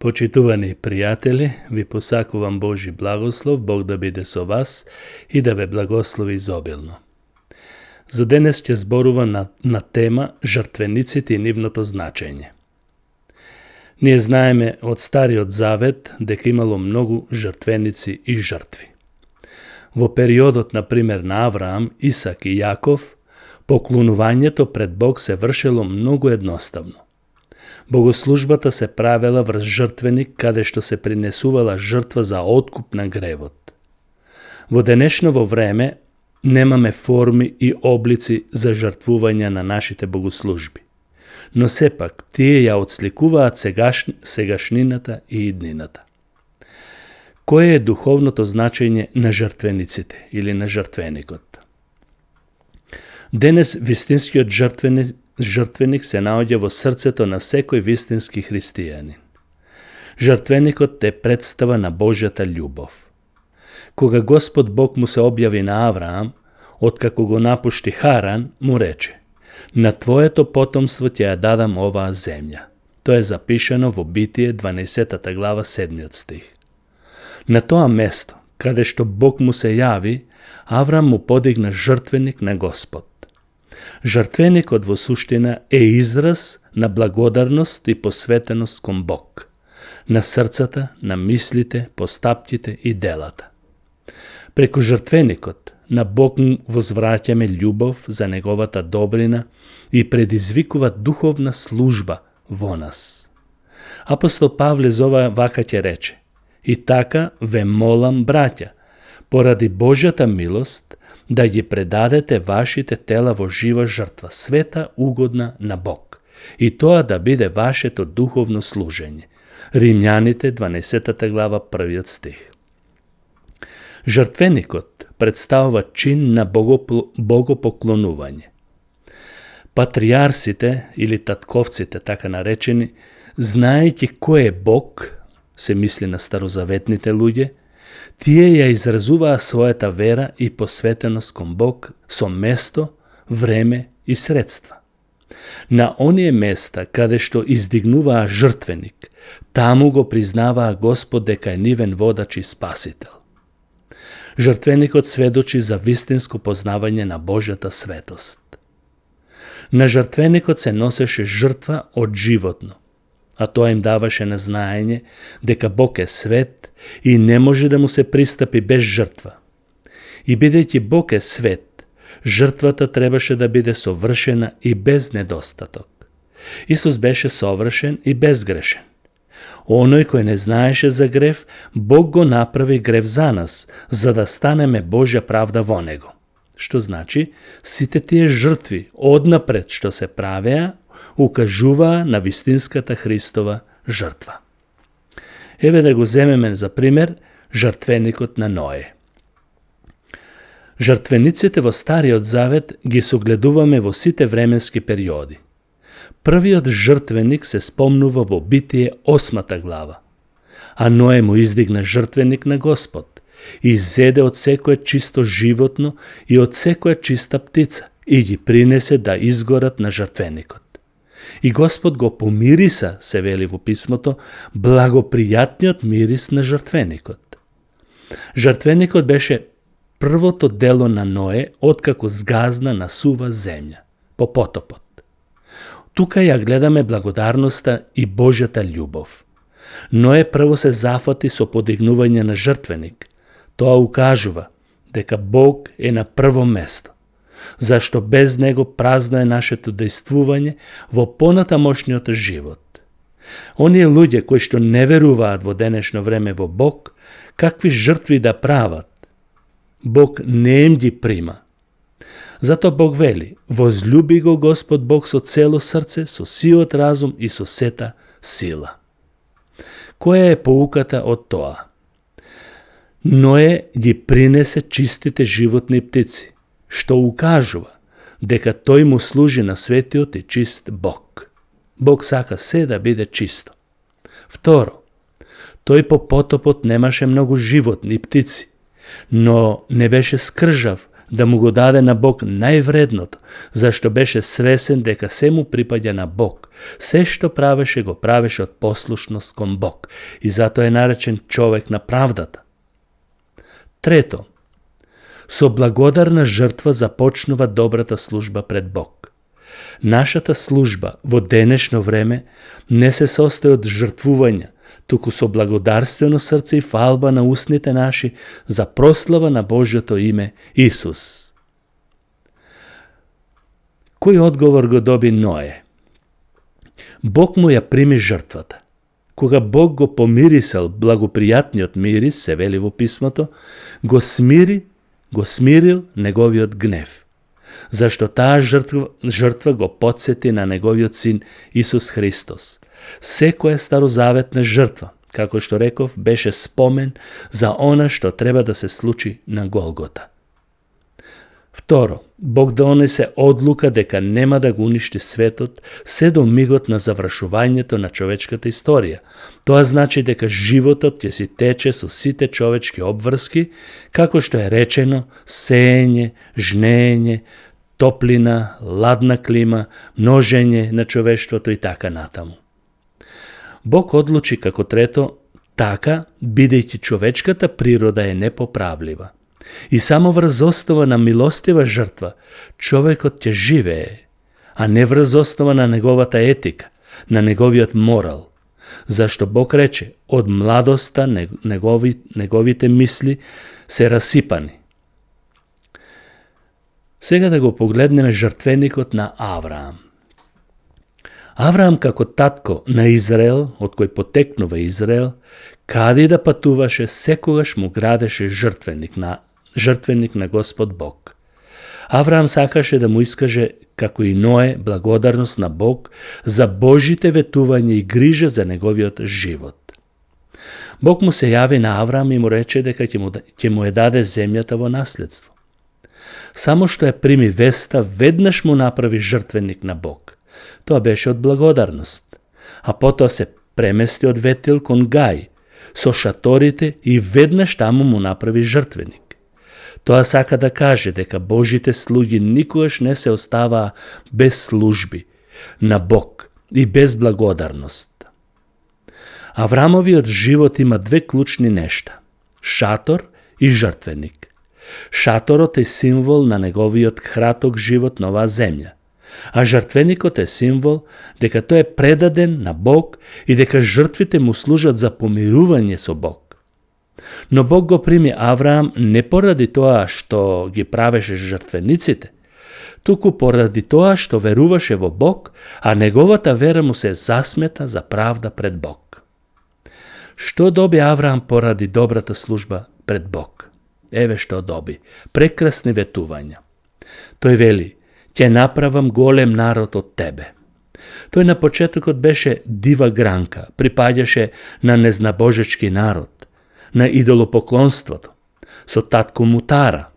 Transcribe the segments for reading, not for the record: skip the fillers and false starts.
Почитувани пријатели, ви посакувам Божи благослов, Бог да биде со вас и да ве благослови изобилно. За денес ќе зборувам на тема жртвениците и нивното значење. Ние знаеме од Стариот Завет дека имало многу жртвеници и жртви. Во периодот, например, на Авраам, Исак и Јаков, поклонувањето пред Бог се вршело многу едноставно. Богослужбата се правела врз жртвеник каде што се принесувала жртва за откуп на гревот. Во денешново време немаме форми и облици за жртвување на нашите богослужби, но сепак тие ја отсликуваат сегашнината и иднината. Кое е духовното значење на жртвениците или на жртвеникот? Денес вистинскиот жртвеник се наоѓа во срцето на секој вистински христијанин. Жртвеникот е представа на Божјата љубов. Кога Господ Бог му се објави на Авраам, откако го напушти Харан, му рече: "На твоето потомство ќе ја дадам оваа земја." Тоа е запишано во Битие 12 глава 7 стих. На тоа место, каде што Бог му се јави, Авраам му подигна жртвеник на Господ. Жртвеникот во суштина е израз на благодарност и посветеност кон Бог, на срцата, на мислите, постапките и делата. Преку жртвеникот на Бог му возвраќаме љубов за неговата добрина и предизвикува духовна служба во нас. Апостол Павле за ова вака ќе рече: "И така ве молам, браќа, поради Божјата милост, да ги предадете вашите тела во жива жртва, света, угодна на Бог, и тоа да биде вашето духовно служење." Римјаните 12 глава 1 стих. Жртвеникот представува чин на богопоклонување. Патријарсите или татковците, така наречени, знаејќи кој е Бог, се мисли на старозаветните луѓе, тие ја изразуваа својата вера и посветеност кон Бог со место, време и средства. На оние места каде што издигнуваа жртвеник, таму го признаваа Господ дека е нивен водач и спасител. Жртвеникот сведочи за вистинско познавање на Божјата светост. На жртвеникот се носеше жртва од животно, а тоа им даваше на знаење дека Бог е свет и не може да му се пристапи без жртва. И бидејќи Бог е свет, жртвата требаше да биде совршена и без недостаток. Исус беше совршен и безгрешен. Оној кој не знаеше за грев, Бог го направи грев за нас, за да станеме Божја правда во него. Што значи, сите тие жртви однапред што се правеа, укажуваа на вистинската Христова жртва. Еве да го земеме за пример жртвеникот на Ное. Жртвениците во Стариот Завет ги согледуваме во сите временски периоди. Првиот жртвеник се спомнува во Битие 8 глава. А Ное му издигна жртвеник на Господ и зеде од секое чисто животно и од секоја чиста птица и ги принесе да изгорат на жртвеникот. И Господ го помириса, се вели во писмото, благопријатниот мирис на жртвеникот. Жртвеникот беше првото дело на Ное откако згазна на сува земја, по потопот. Тука ја гледаме благодарноста и Божјата љубов. Ное прво се зафати со подигнување на жртвеник. Тоа укажува дека Бог е на прво место, зашто без него празно е нашето дејствување во понатамошниот живот. Оние луѓе кои што не веруваат во денешно време во Бог, какви жртви да прават, Бог не им ги прима. Зато Бог вели: "Возлюби го Господ Бог со цело срце, со сиот разум и со сета сила." Која е поуката од тоа? Ное ги принесе чистите животни птици, што укажува дека тој му служи на светиот и чист Бог. Бог сака се да биде чисто. Второ, тој по потопот немаше многу животни и птици, но не беше скржав да му го даде на Бог највредното, зашто беше свесен дека се му припаѓа на Бог. Се што правеше, го правеше од послушност кон Бог и затоа е наречен човек на правдата. Трето, со благодарна жртва започнува добрата служба пред Бог. Нашата служба во денешно време не се состои од жртвување, туку со благодарствено срце и фалба на устните наши за прослава на Божјото име Исус. Кој одговор го доби Ное? Бог му ја прими жртвата. Кога Бог го помирисал благопријатниот мирис, се вели во писмото, го смирил неговиот гнев. Зашто таа жртва го потсети на неговиот син Исус Христос. Секоја старозаветна жртва, како што реков, беше спомен за она што треба да се случи на Голгота. Второ, Бог донесе одлука дека нема да го уништи светот се до мигот на завршувањето на човечката историја. Тоа значи дека животот ќе си тече со сите човечки обврски, како што е речено, сеење, жнеење, топлина, ладна клима, множење на човештвото и така натаму. Бог одлучи како трето така, бидејќи човечката природа е непоправлива. И само врз основа на милостива жртва човекот ќе живее, а не врз основа на неговата етика, на неговиот морал. Зашто Бог рече, од младоста неговите мисли се расипани. Сега да го погледнеме жртвеникот на Авраам. Авраам како татко на Израел, од кој потекнува Израел, каде да патуваше, секогаш му градеше жртвеник на Господ Бог. Авраам сакаше да му искаже, како и Ное, благодарност на Бог за Божите ветувања и грижа за неговиот живот. Бог му се јави на Авраам и му рече дека ќе му ја даде земјата во наследство. Само што ја прими веста, веднаш му направи жртвеник на Бог. Тоа беше од благодарност. А потоа се премести од Ветил кон Гај, со шаторите и веднаш таму му направи жртвеник. Тоа сака да каже дека Божите слуги никогаш не се оставаа без служби на Бог и без благодарност. Аврамовиот живот има две клучни нешта – шатор и жртвеник. Шаторот е символ на неговиот краток живот на оваа земја, а жртвеникот е символ дека тој е предаден на Бог и дека жртвите му служат за помирување со Бог. Но Бог го прими Авраам не поради тоа што ги правеше жртвениците, туку поради тоа што веруваше во Бог, а неговата вера му се засмета за правда пред Бог. Што доби Авраам поради добрата служба пред Бог? Еве што доби, прекрасни ветувања. Тој вели, ќе направам голем народ од тебе. Тој на почетокот беше дива гранка, припаѓаше на незнабожечки народ, на идолопоклонството, со татко му Тара.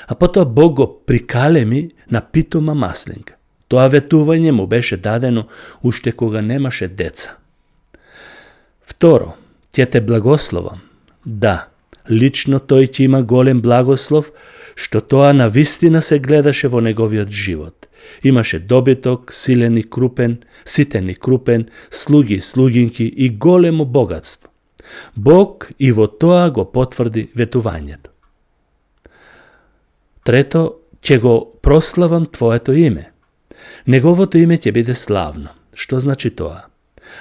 А потоа Бог го прикалеми на питома маслинка. Тоа ветување му беше дадено уште кога немаше деца. Второ, ќе те благословам. Да, лично тој ќе има голем благослов, што тоа навистина се гледаше во неговиот живот. Имаше добиток, ситен и крупен, слуги и слугинки и големо богатство. Бог и во тоа го потврди ветувањето. Трето, ќе го прославам твоето име. Неговото име ќе биде славно. Што значи тоа?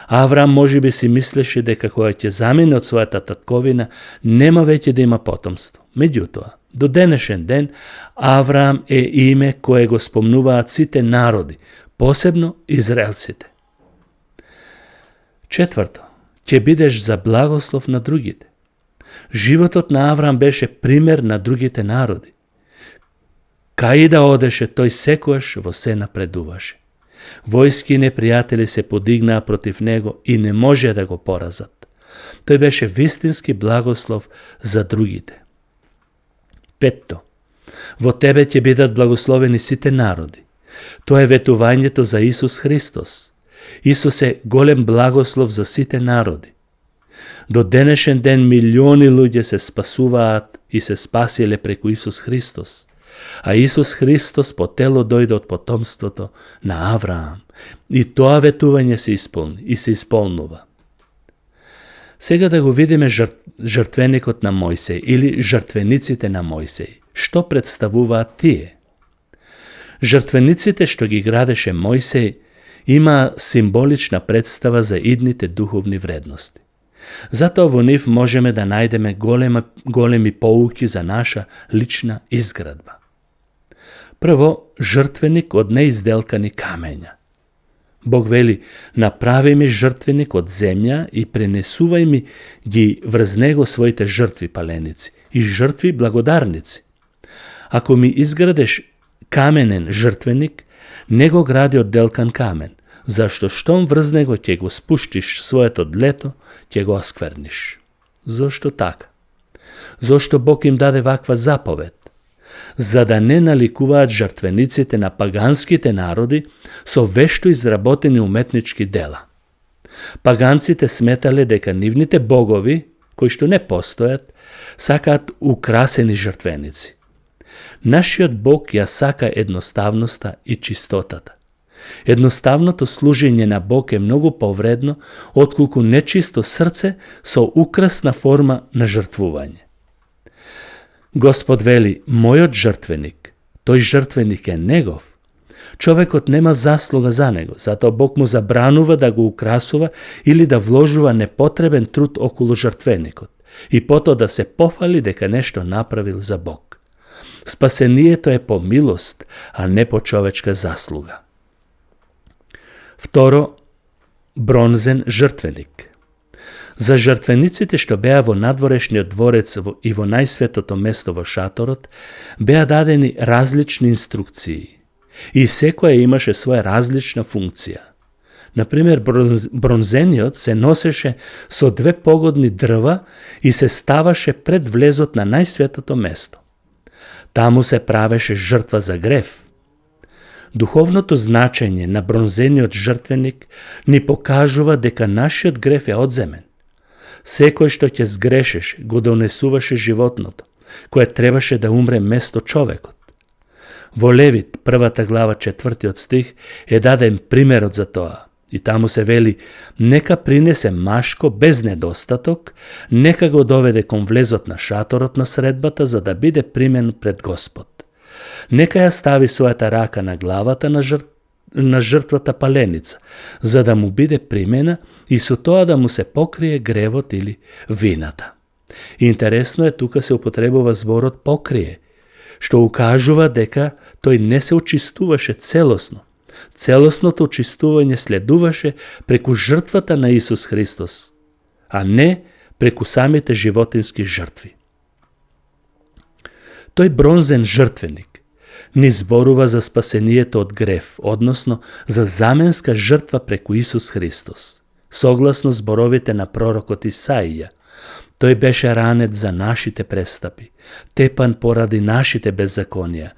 Авраам можеби си мислеше дека кога ќе замине од својата татковина, нема веќе да има потомство. Меѓутоа, до денешен ден, Авраам е име кое го спомнуваат сите народи, посебно израелците. Четврто, ќе бидеш за благослов на другите. Животот на Авраам беше пример на другите народи. Кај да одеше, тој секојаш во се напредуваше. Војски и непријатели се подигнаа против него и не може да го поразат. Тој беше вистински благослов за другите. Петто, во тебе ќе бидат благословени сите народи. Тоа е ветувањето за Исус Христос. Исус е голем благослов за сите народи. До денешен ден милиони луѓе се спасуваат и се спасиле преку Исус Христос. А Исус Христос по тело дојде од потомството на Авраам. И тоа ветување се исполни и се исполнува. Сега да го видиме жртвеникот на Мојсей или жртвениците на Мојсей. Што представуваат тие? Жртвениците што ги градеше Мојсей има символична представа за идните духовни вредности. Затоа во нив можеме да најдеме големи поуки за наша лична изградба. Прво, жртвеник од неизделкани камења. Бог вели, направи ми жртвеник од земја и пренесувај ми ги врз него своите жртви паленици и жртви благодарници. Ако ми изградеш каменен жртвеник, не го гради од делкан камен, зашто штом врз него ќе го спуштиш своето длето, ќе го оскверниш. Зошто така? Зошто Бог им даде ваква заповед? За да не наликуваат жртвениците на паганските народи со вешто изработени уметнички дела. Паганците сметале дека нивните богови, кои што не постојат, сакаат украсени жртвеници. Нашиот Бог ја сака едноставноста и чистотата. Едноставното служење на Бог е многу повредно отколку нечисто срце со украсна форма на жртвување. Господ вели, мојот жртвеник, тој жртвеник е негов. Човекот нема заслуга за него, затоа Бог му забранува да го украсува или да вложува непотребен труд околу жртвеникот и потоа да се пофали дека нешто направил за Бог. Спасението е по милост, а не по човечка заслуга. Второ, бронзен жртвеник. За жртвениците што беа во надворешниот дворец и во најсветото место во шаторот, беа дадени различни инструкции и секоја имаше своја различна функција. Например, бронзениот се носеше со две погодни дрва и се ставаше пред влезот на најсветото место. Таму се правеше жртва за грев. Духовното значење на бронзениот жртвеник ни покажува дека нашиот грев е одземен. Секој што ќе сгрешеше го донесуваше животното, кое требаше да умре место човекот. Во Левит, 1 глава, 4 стих, е даден примерот за тоа. И таму се вели, нека принесе машко без недостаток, нека го доведе кон влезот на шаторот на средбата, за да биде примен пред Господ. Нека ја стави својата рака на главата на жртвата паленица, за да му биде примена и со тоа да му се покрие гревот или вината. Интересно е, тука се употребува зборот покрие, што укажува дека тој не се очистуваше целосно. Целосното очистување следуваше преку жртвата на Исус Христос, а не преку самите животински жртви. Тој бронзен жртвеник ни зборува за спасението од грев, односно за заменска жртва преку Исус Христос. Согласно зборовите на пророкот Исаија, тој беше ранет за нашите престапи, тепан поради нашите беззаконија,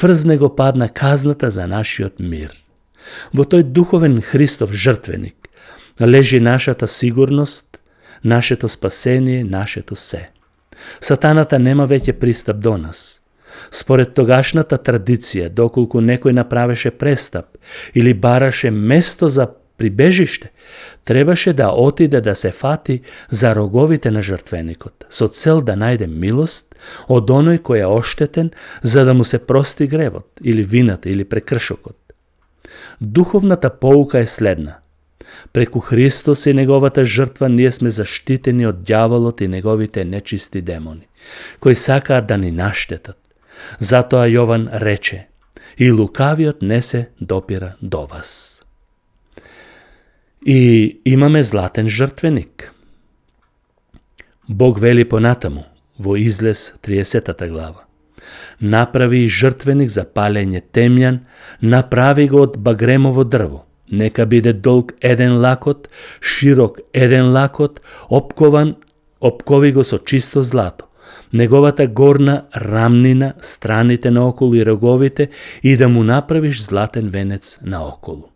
врз него падна казната за нашиот мир. Во тој духовен Христов жртвеник лежи нашата сигурност, нашето спасение, нашето се. Сатаната нема веќе пристап до нас. Според тогашната традиција, доколку некој направеше престап или бараше место за прибежиште, требаше да отиде да се фати за роговите на жртвеникот, со цел да најде милост од оној кој е оштетен, за да му се прости гревот, или вината, или прекршокот. Духовната поука е следна. Преку Христос и неговата жртва ние сме заштитени од ѓаволот и неговите нечисти демони, кои сакаат да ни наштетат. Затоа Јован рече, и лукавиот не се допира до вас. И имаме златен жртвеник. Бог вели понатаму, во Излез 30 глава. Направи жртвеник за палење темјан, направи го од багремово дрво. Нека биде долг 1 лакот, широк 1 лакот, опкови го со чисто злато. Неговата горна рамнина, страните наоколу и роговите, и да му направиш златен венец наоколу.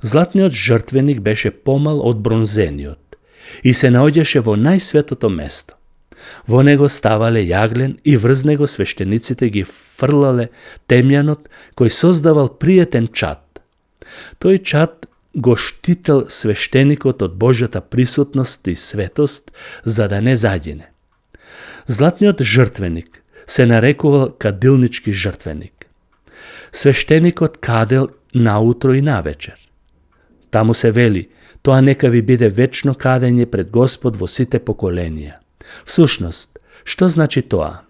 Златниот жртвеник беше помал од бронзениот и се наоѓаше во најсветото место. Во него ставале јаглен и врз него свештениците ги фрлале темјанот кој создавал пријетен чад. Тој чад го штител свештеникот од Божјата присутност и светост за да не загине. Златниот жртвеник се нарекувал кадилнички жртвеник. Свештеникот кадел наутро и навечер. Таму се вели, тоа нека ви биде вечно кадење пред Господ во сите поколенија. Всушност, што значи тоа?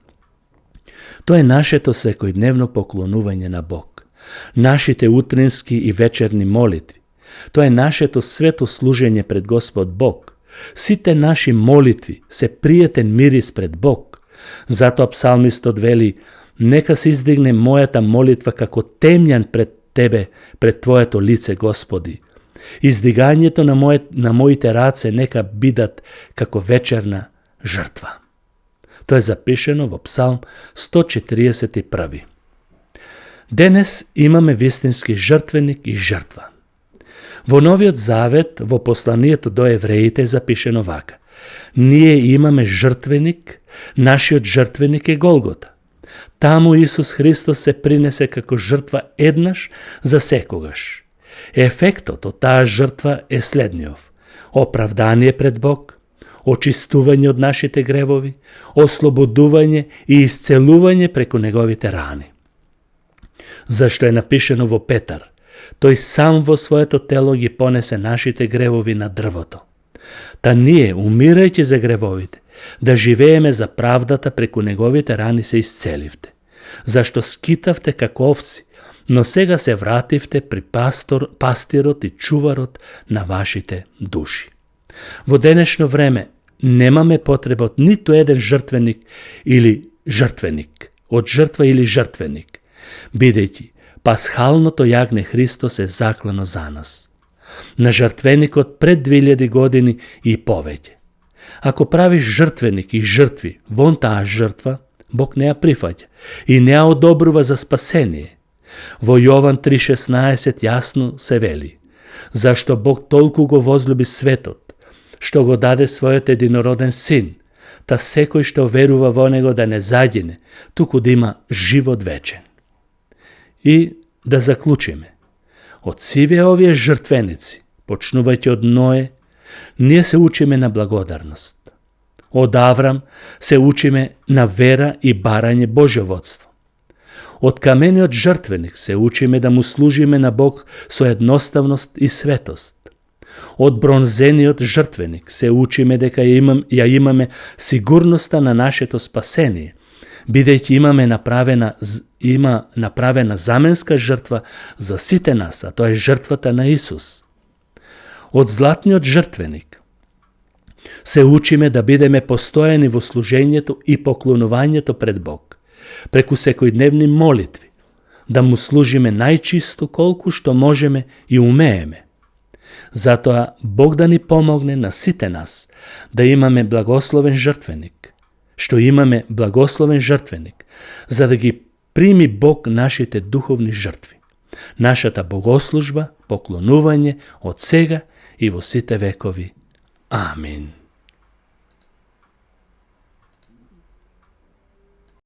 Тоа е нашето секојдневно поклонување на Бог, нашите утрински и вечерни молитви. Тоа е нашето свето служење пред Господ Бог. Сите наши молитви се пријетен мирис пред Бог. Затоа псалмистот вели, нека се издигне мојата молитва како темјан пред Тебе, пред Твоето лице, Господи. Издигањето на моите раце нека бидат како вечерна жртва. Тоа е запишено во Псалм 141. Денес имаме вистински жртвеник и жртва. Во Новиот Завет, во посланието до евреите е запишено вака. Ние имаме жртвеник, нашиот жртвеник е Голгота. Таму Исус Христос се принесе како жртва еднаш за секогаш. Ефектот од таа жртва е следниов: оправдание пред Бог, очистување од нашите гревови, ослободување и исцелување преку неговите рани. Зашто е напишено во Петар, тој сам во своето тело ги понесе нашите гревови на дрвото. Та ние, умирајќи за гревовите, да живееме за правдата преку неговите рани се исцеливте. Зашто скитавте како овци, но сега се вративте при пастирот и чуварот на вашите души. Во денешно време немаме потреба од ниту еден жртвеник или жртвеник, од жртва или жртвеник, бидејќи пасхалното јагне Христос е заклано за нас. На жртвеникот пред 2000 години и повеќе. Ако правиш жртвеник и жртви вон таа жртва, Бог не ја прифаќа и не ја одобрува за спасение. Во Јован 3:16 јасно се вели: зашто Бог толку го возлюби светот, што го даде својот единороден син, та секој што верува во него да не загине, туку да има живот вечен. И да заклучиме. Од сиве овие жртвеници, почнувајќи од Ное, ние се учиме на благодарност. Од Аврам се учиме на вера и барање Божјоводство. Од камениот жртвеник се учиме да му служиме на Бог со едноставност и светост. Од бронзениот жртвеник се учиме дека ја имаме сигурноста на нашето спасение, бидејќи има направена заменска жртва за сите нас, а тоа е жртвата на Исус. Од златниот жртвеник се учиме да бидеме постојани во служењето и поклонувањето пред Бог, преку секојдневни молитви, да му служиме најчисто колку што можеме и умееме. Затоа Бог да ни помогне на сите нас да имаме благословен жртвеник, за да ги прими Бог нашите духовни жртви, нашата богослужба, поклонување од сега и во сите векови. Амин.